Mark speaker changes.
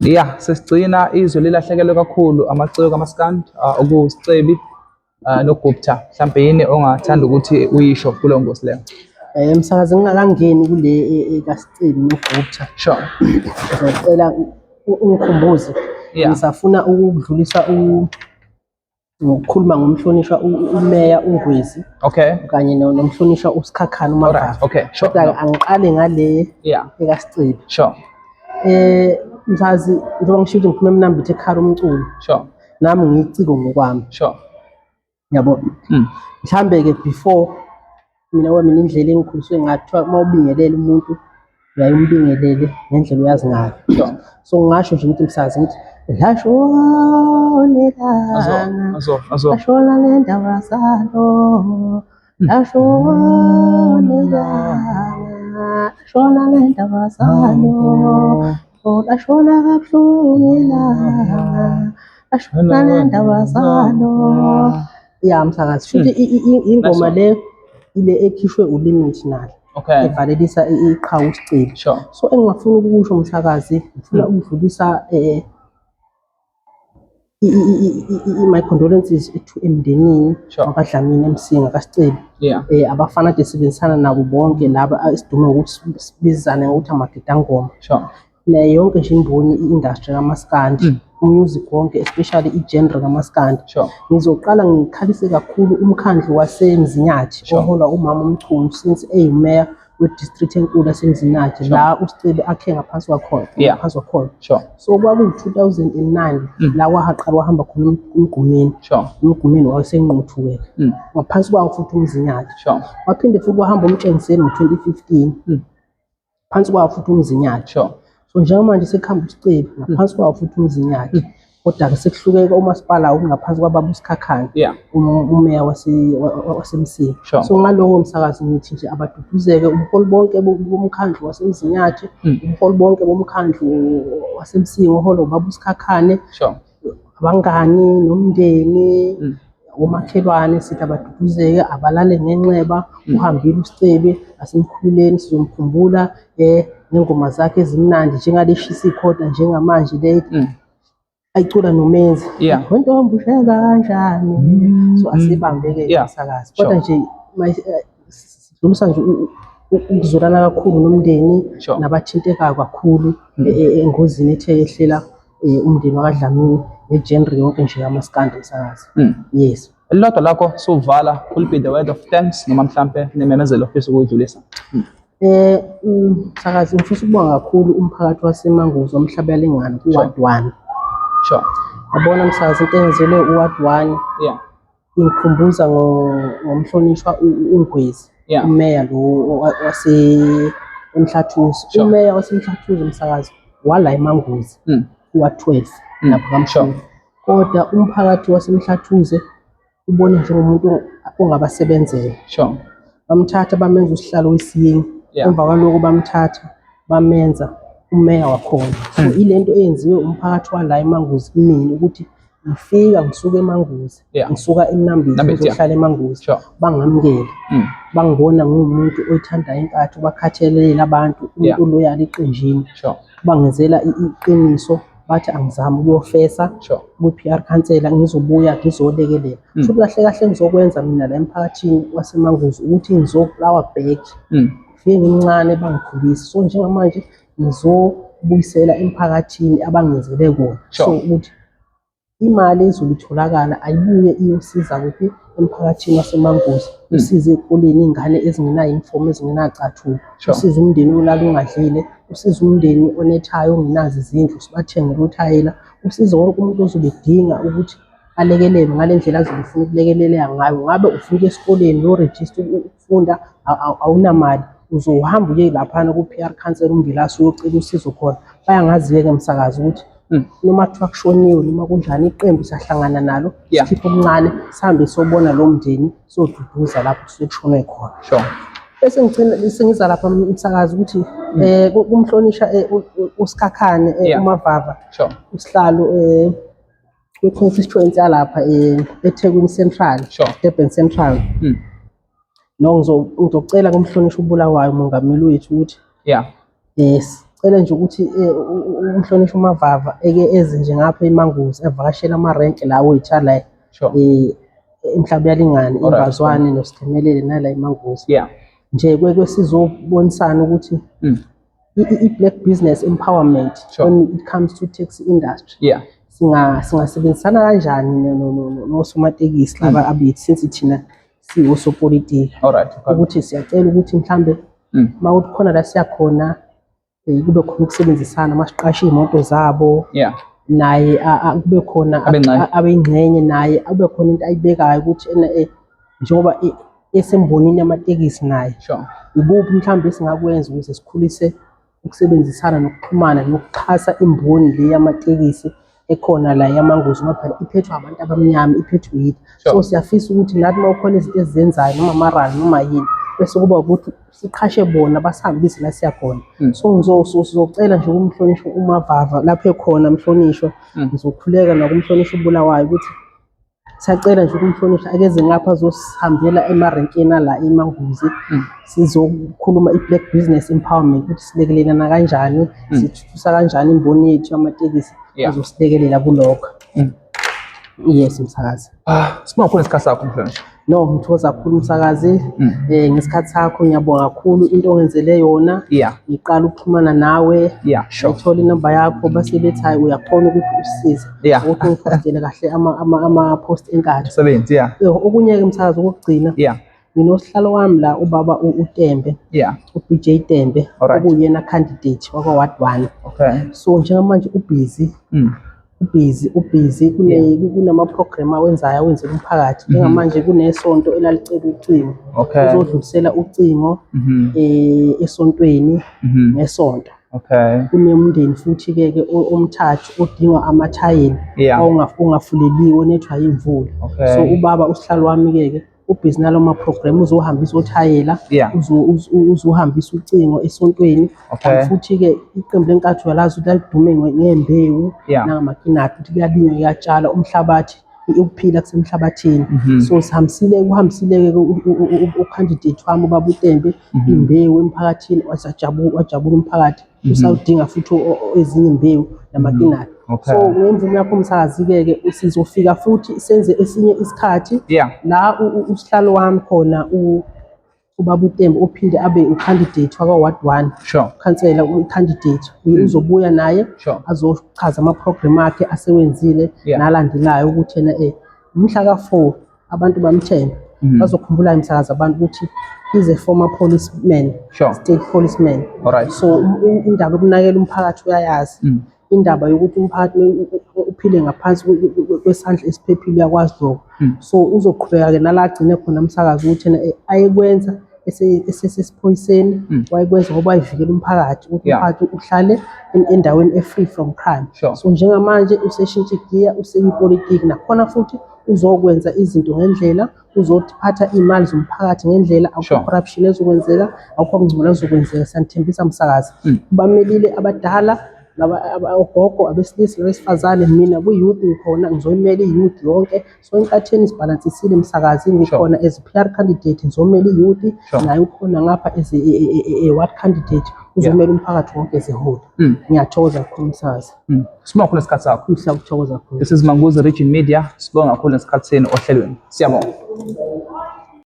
Speaker 1: Yeah, sesigcina izwe lilahlekelwe kakhulu amaciko kamaskandi, okuwuSicebi noGupta. Mhlampe yini ongathanda ukuthi uyisho kuleyo ngosi leyo?
Speaker 2: Msakazi, ngingakangeni kule ekaSicebi noGupta. Ngizocela ungikhumbuze. Ngisafuna ukudlulisa ngokukhuluma ngomhlonishwa uMeya uNgwezi. Kanye nomhlonishwa uSikhakhane uMavava.
Speaker 1: Alright, okay, sure.
Speaker 2: Kodwa angiqale ngale ekaSicebi. Msakazi, njengoba ngisho ukuthi ngiphuma eMnambithi ekhaya umculo. Nami ngiyiciko ngokwami. Yabo. Mhlambe ke before mina kwami indlela engikhuliswe ngayo, kuthiwa uma ubingelela umuntu uyaye umbingelele ngendlela oyazi ngayo. So ngingasho nje ukuthi msakazi ngithi lashona ilanga,
Speaker 1: Azo.
Speaker 2: lashona nendaba zalo, lashona ilanga, lashona nendaba zalo, lashona kabuhlungu ilanga, lashona nendaba zalo. Ya msakazi, shuthi ingoma le ile ekhishwe uLimit nalo. Evalelisa iqhawe uSicebi. So engingafuna ukusho msakazi, ngifuna ukudlulisa my condolences to emndenini wakaDlamini eMsinga kaSicebi. Abafana ade sibenzisana nabo bonke laba esidume ngokuthi sibizane ngokuthi amagidangoma. Nayo yonke nje imboni, i-industry kamaskandi, umusic wonke, especially i-genre kamaskandi. Ngizoqala ngikhalise kakhulu umkhandlu waseMzinyathi oholwa umama uMchunu, since eyimeya we-district enkulu yaseMzinyathi, la uSicebi akhe ngaphansi kwakhona, ngaphansi kwakhona. So kwakuwu-2009 la kwahaqala wahamba khona uMgqumeni. UMgqumeni wayesenquthu-ke. Ngaphansi kwawo futhi uMzinyathi. Waphinde futhi wahamba uMtshengiseni ngo-2015. Phansi kwawo futhi uMzinyathi. So njengamanje sekuhamba uSicebi ngaphansi kwawo futhi uMzinyathi. Kodwa-ke sekuhlukeke umasipala okungaphansi kwababa uSikhakhane, umeya waseMsinga. So ngaloko msakazi ngithi nje abaduduzeke ubuholi bonke bomkhandlu waseMzinyathi, ubuholi bonke bomkhandlu waseMsinga oholwa ubaba uSikhakhane, abangani nomndeni, omakhelwane, sithi abaduduzeke, abalale ngenxeba, uhambile uSicebi, asimkhululeni, sizomkhumbula ngengoma zakhe ezimnandi njengale shisa ikhota njengamanje le ayicula noMenzi. Wentombi ushela kanjani? So asibambeke umsakazi. Kodwa nje sidlulisa nje ukuzwelana kakhulu nomndeni nabathintekayo kakhulu engozini ethe yehlela umndeni wakaDlamini negenre yonke nje yamaskandi umsakazi. Yes.
Speaker 1: Elilodwa lakho suvala, will be the word of thanks noma mhlampe nememezelo ofisa ukuyidlulisa.
Speaker 2: Msakazi, ngifisa ukubonga kakhulu umphakathi waseManguzi oMhlabuyalingana ku-Ward 1. Yabona msakazi, into eyenzelwe u-Ward 1 ingikhumbuza ngomhlonishwa uNgwezi, umeya lo wase eMhlathuze. Umeya waseMhlathuze msakazi wala eManguzi ku-Ward 12 lapha kaMsholo. Kodwa umphakathi waseMhlathuze ubone njengomuntu ongabasebenzela. Bamthatha bamenza usihlalo wesiyingi. Emva kwaloko bamthatha bamenza umeya wakhona. So ilento eyenziwe umphakathi wala eManguzi kumina ukuthi ngifika ngisuka eManguzi, ngisuka eMnambithi ngizohlala eManguzi, bangamukela. Bangibona nguwumuntu oyithandayo inkathi, obakhathalele abantu, umuntu oloyal eqenjini. Bangenzela iqiniso, bathi angizame ukuyofesa kwi-P R councillor, ngizobuya ngizolekelela. Futhi kahle kahle ngizokwenza mina la emphakathini waseManguzi ukuthi ngizoplawa back. Ngifike ngimncane bangikhulisa. So njengamanje ngizobuyisela emphakathini abangenzele kona. So ukuthi imali ezobe itholakala ayibuye iyosiza kuphi emphakathini waseManguzi, usize ey'koleni iy'ngane ezingenayo uniform, ezingenacathulo, usize umndeni olala ungadlile, usize umndeni onethayo ongenazo izindlu, sibathengele uthayela, usize wonke umuntu ozobe edinga ukuthi alekelelwe ngale ndlela azobe efuna ukulekeleleka ngayo. Ngabe ufuna ukuya esikoleni uyorejista ukufunda, awunamali, uzohamba uye laphana ku-P R council uMvelase uyocela usizo khona. Bayangazi-ke msakazi ukuthi noma kuthiwa kushoniwe noma kunjani, iqembu siyahlangana nalo, sikhiphe okuncane, sihambe siyobona lo mndeni, siyoduduza lapho kusuke kushonwe khona. Bese ngigcina sengiza lapha msakazi ukuthi kumhlonisha uSikhakhane uMavava, usihlalo we-constituency yalapha eThekwini Central, Durban Central. No, ngizocela kumhlonishwa uBulawayo umongameli wethu ukuthi Cela nje ukuthi umhlonishwa uMavava eke eze nje ngapha eManguzi evakashela amarenki la wethu ala eMhlabuyalingana, iMbazwane noSithemelele nala eManguzi. Nje kweke sizobonisana ukuthi i-black business empowerment when it comes to taxi industry. Singasebenzisana kanjani nosomatekisi laba abethu since thina siwosopolitiki. Ukuthi siyacela ukuthi mhlambe uma kuthi khona la siyakhona kube khona ukusebenzisana masiqashe iy'moto zabo. Naye kube khona abe ingxenye naye kube khona into ayibekayo ukuthi ena njengoba esembonini yamatekisi naye. Ikuphi mhlawumbe esingakwenza ukuze sikhulise ukusebenzisana nokuxhumana nokuxhasa imboni le yamatekisi ekhona la yaManguzi, ngoba phela iphethwe abantu abamnyama, iphethwe yithi. So siyafisa ukuthi nathi uma kukhona izinto esizenzayo noma amarali noma yini, bese kuba ukuthi siqhashe bona basihambise la siya khona. So sizocela nje ukumhlonishwa uMavava lapho ekhona mhlonishwa, ngizokhuleka nakumhlonishwa uBulawayo ukuthi siyacela nje ukumhlonishwa akeze ngapha azosihambela emarenkeni ala eManguzi. Sizokhuluma i-black business empowerment ukuthi silekelelana kanjani, sithuthusa kanjani imboni yethu yamatekisi, azosilekelela kulokho. Yes, msakazi.
Speaker 1: Sibonga kakhulu isikhathi sakho mhlonishwa.
Speaker 2: No, ngithokoza kakhulu msakazi. Ngesikhathi sakho ngiyabonga kakhulu into ongenzele yona. Ngiqala ukuxhumana nawe. Ngithola inamba yakho base bethi hayi uyakhona ukuthi usisize. Ukuthi ungipostele kahle ama post eNkatha.
Speaker 1: Umsebenzi, yeah.
Speaker 2: Okunye ke msakazi okugcina. Nginosihlalo wami la ubaba uTembe. UBJ Tembe okuyena candidate wakwa Ward 1. So njengamanje ubusy. Ubusy kunama program awenzayo awenzela umphakathi. Njengamanje kunesonto elalicela ucingo. Uzodlulisela ucingo esontweni ngesonto. Kunemndeni futhi ke ke omthathu odinga amathayeli ongafuleliwe onethwa imvula. So ubaba usihlalo wami ke ke ubhizi nalo ma program uzohambisa othayela, uzohambisa ucingo esontweni. Futhi ke iqembu leNkathu uyalazi ukuthi lalidume ngembewu nangamakinati ukuthi kuyalinywa kuyatshalwa umhlabathi, ukuphila kusemhlabathini. So sihambisile kuhambisile ke ucandidate wami ubaba uTembe imbewu emphakathini, wajabula umphakathi. Usawudinga futhi ezinye imbewu namakinati. So ngemvume yakho umsakazi ke ke sizofika futhi senze esinye isikhathi la usihlalo wami khona ubaba uTembe ophinde abe ucandidate wakwa Ward 1. Khansela ucandidate uzobuya naye azochaza ama program akhe asewenzile nalandelayo ukuthi yena mhla ka4 abantu bamthemba. Bazokhumbula imsakazi abantu ukuthi he's a former policeman, state policeman. So indaba yokunakekela umphakathi uyayazi. Indaba yokuthi umphakathi uphile ngaphansi kwesandla esiphephile uyakwazi lokho. So uzoqhubeka ke nala agcine khona umsakazi ukuthi yena ayekwenza esesesiphoyiseni, wayekwenza ngoba wayevikela umphakathi ukuthi umphakathi uhlale endaweni e-free from crime. So njengamanje useshintsha igiya, usekwipolitiki nakhona futhi uzokwenza izinto ngendlela, uzophatha iy'mali zomphakathi ngendlela, akukho corruption ezokwenzeka, akukho kungcola ezokwenzeka. Siyanithembisa msakazi. Bamelile abadala ogogo, abesilisa nabesifazane, mina kwi-youth ngikhona ngizoyimela i-youth yonke. So enkatheni sibhalansisile msakazi, ngikhona as PR candidate ngizomela i-youth, naye ukhona ngapha as a ward candidate uzomela umphakathi wonke as a whole. Ngiyathokoza kakhulu msakazi.
Speaker 1: Sibonga kakhulu isikhathi sakho.
Speaker 2: Ngiyakuthokoza kakhulu.
Speaker 1: This is Manguzi Region Media. Sibonga kakhulu ngesikhathi senu ohlelweni. Siyabonga.